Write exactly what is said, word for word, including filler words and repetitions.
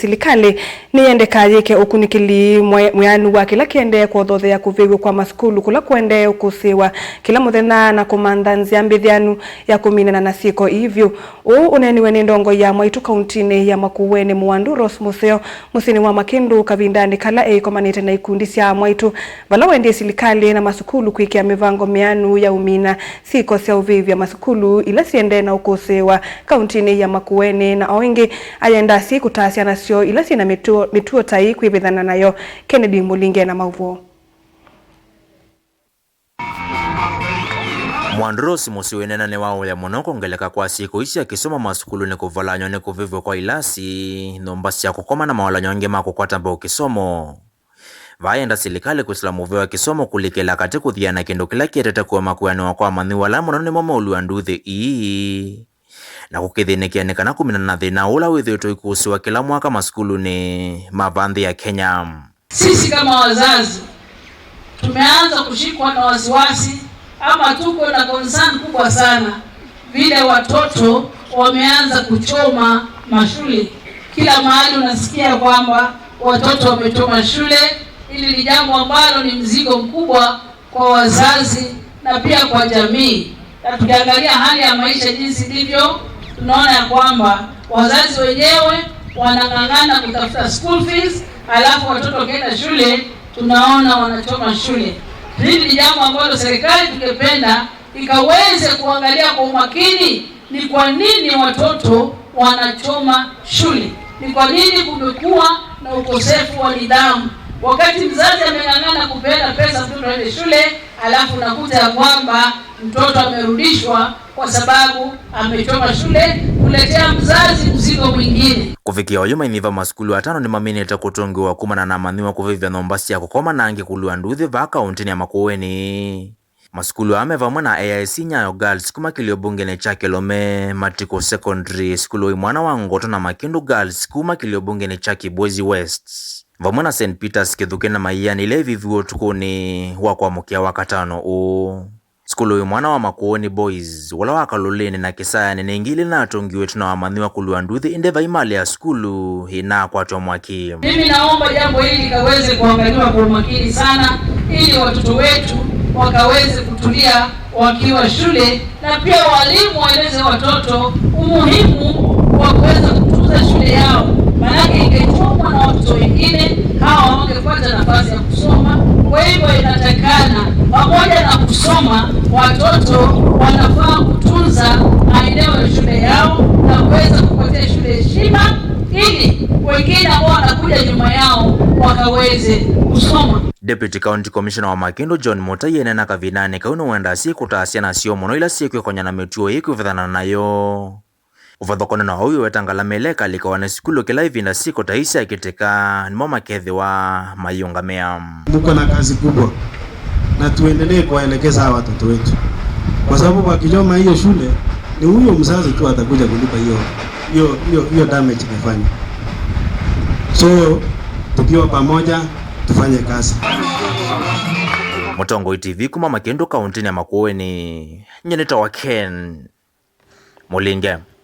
Silikalĩ nĩyendeka yĩke ũkunĩkĩli mwe-, mwĩanu wa kĩla kĩendee kwothothea kũvĩw'a kwa masukulu kũla kũendee ũkũsĩĩwa kĩla mũthenya na kũmantha nzĩa mbĩthĩanu ya kũminana na syĩko ii vyũ. Ũũ ũneeniwe nĩ ndongoi ya Mwaitũ kauntinĩ ya Makueni, Mwandu Rose Mũseo, mũsyĩnĩ wa Makĩndũ kavindanĩ kala eĩkomanĩte na ikundi sya Mwaitũ, vala wendie silikalĩ na masukulu kwĩkĩa mĩvango mĩanu ya ũmina syĩko sya ũvĩvya masukulu ila siendee na ũkũsĩĩwa kauntinĩ ya Makueni, na o ĩngĩ ayenda asyai kũtaa syana syoo ila syĩ na mĩtuo, mĩtuo ta ii kwĩvĩthana nayo. Kennedy Mũlinge na maũvoo. Mwandu Rose Mũseo wĩneena nĩwaũya mũno kwongeleka kwa syĩko ii sya kĩsomo masukulunĩ, kũvalanywa nĩ kũvĩvw'a kwa ilasi, nyũmba sya kũkoma na mavalany'o angĩ ma kũkwata mbau kĩsomo. Vayenda silikalĩ kwĩsĩla mũvea wa kĩsomo kũlikĩla katĩ kũthiana na kĩndũ kĩla kĩetete kũema kwĩanĩwa kwa amanyĩw'a ala mũno nĩmo maũlw'a nduthi ii, na kũkĩthĩnĩkĩa nĩ kana kũminana na thĩna ũla wĩthĩĩtwe ũikũsĩwa kĩla mwaka masukulunĩ ma va nthĩ ya Kenya. Sisi kama wazazi tumeanza kushikwa na wasiwasi, ama tuko na concern kubwa sana vile watoto wameanza kuchoma mashule. Kila mahali unasikia kwamba watoto wamechoma shule. Hili ni jambo ambalo ni mzigo mkubwa kwa wazazi na pia kwa jamii. Na tukiangalia hali ya maisha jinsi ilivyo, tunaona ya kwamba wazazi wenyewe wanang'ang'ana kutafuta school fees, alafu watoto wakienda shule, tunaona wanachoma shule. Hili ni jambo ambalo serikali tungependa ikaweze kuangalia kwa umakini ni kwa nini watoto wanachoma shule, ni kwa nini kumekuwa na ukosefu wa nidhamu. Wakati mzazi ameng'ang'ana kupeana pesa mtoto aende shule, alafu unakuta ya kwamba mtoto amerudishwa kwa sababu amechoma shule, kuletea mzazi mzigo mwingine. Kũvikĩa oyu mainyiva masukulu atano nĩmaminĩte kũtũngĩwa kumana na amanyĩw'a kũvĩvya nyũmba sya kũkoma na angĩ kũlw'a nduthi vaa kauntinĩ ya Makueni. Masukulu aa me vamwe na A I C Nyayo Girls kuma kĩlio mbungenĩ kya Kĩlome, Matiko Secondary, sukulu wa imwana wa Ngoto na Makĩndũ Girls kuma kĩlio mbungenĩ kya Kibwezi West, vamwe na Saint Peter's Kĩthukĩ na Maiani ila ivĩvw'e ũtukũnĩ wa kwamũkĩa Wakatano ũũ. Sukulu wa imwana wa Makueni Boys, ũla wa Kaloleni na Kĩsayanĩ nĩ ĩngĩ ila inatũngiwe ĩtina wa amanyĩw'a kũlw'a nduthi, ĩndĩ vai malĩ ya sukulu inakwatwa mwaki. Mimi naomba jambo hili likaweze kuangaliwa kwa umakini sana, ili watoto wetu wakaweze kutulia wakiwa shule, na pia walimu waeleze watoto umuhimu wa kuweza kutunza shule yao, maanake ingechomwa na watoto wengine, hawa hawangepata nafasi ya kusoma. Kwa hivyo, inatakana pamoja na kusoma, watoto wanafaa kutunza maeneo ya shule yao na kuweza kupatia shule heshima, ili wengine ambao wanakuja nyuma yao wakaweze kusoma. Deputy County Commissioner wa Makĩndũ John Mũtai eneena kavindanĩ kau nĩwendaa syĩkũtaa syana syoo mũno ila syĩkwĩkonya na mĩtuo ĩĩ kwĩvĩthana nayo. Ũvathũkany'o na ũu, wĩweta ngalama ĩla ĩkalikawa nĩ sukulu kĩla ĩvinda syĩko ta ii syakĩtĩka, nĩmo makethĩwa mayĩũngamĩa. Mko na kazi kubwa, na tuendelee kuwaelekeza hawa watoto wetu, kwa sababu wakichoma hiyo shule, ni huyo mzazi tu atakuja kulipa hiyo, hiyo, hiyo, hiyo damage imefanywa. So tukiwa pamoja, tufanye kazi. Mũtongoi T V kuma Makĩndũ kauntinĩ ya Makueni, nyie nĩtawa Ken Mũlinge.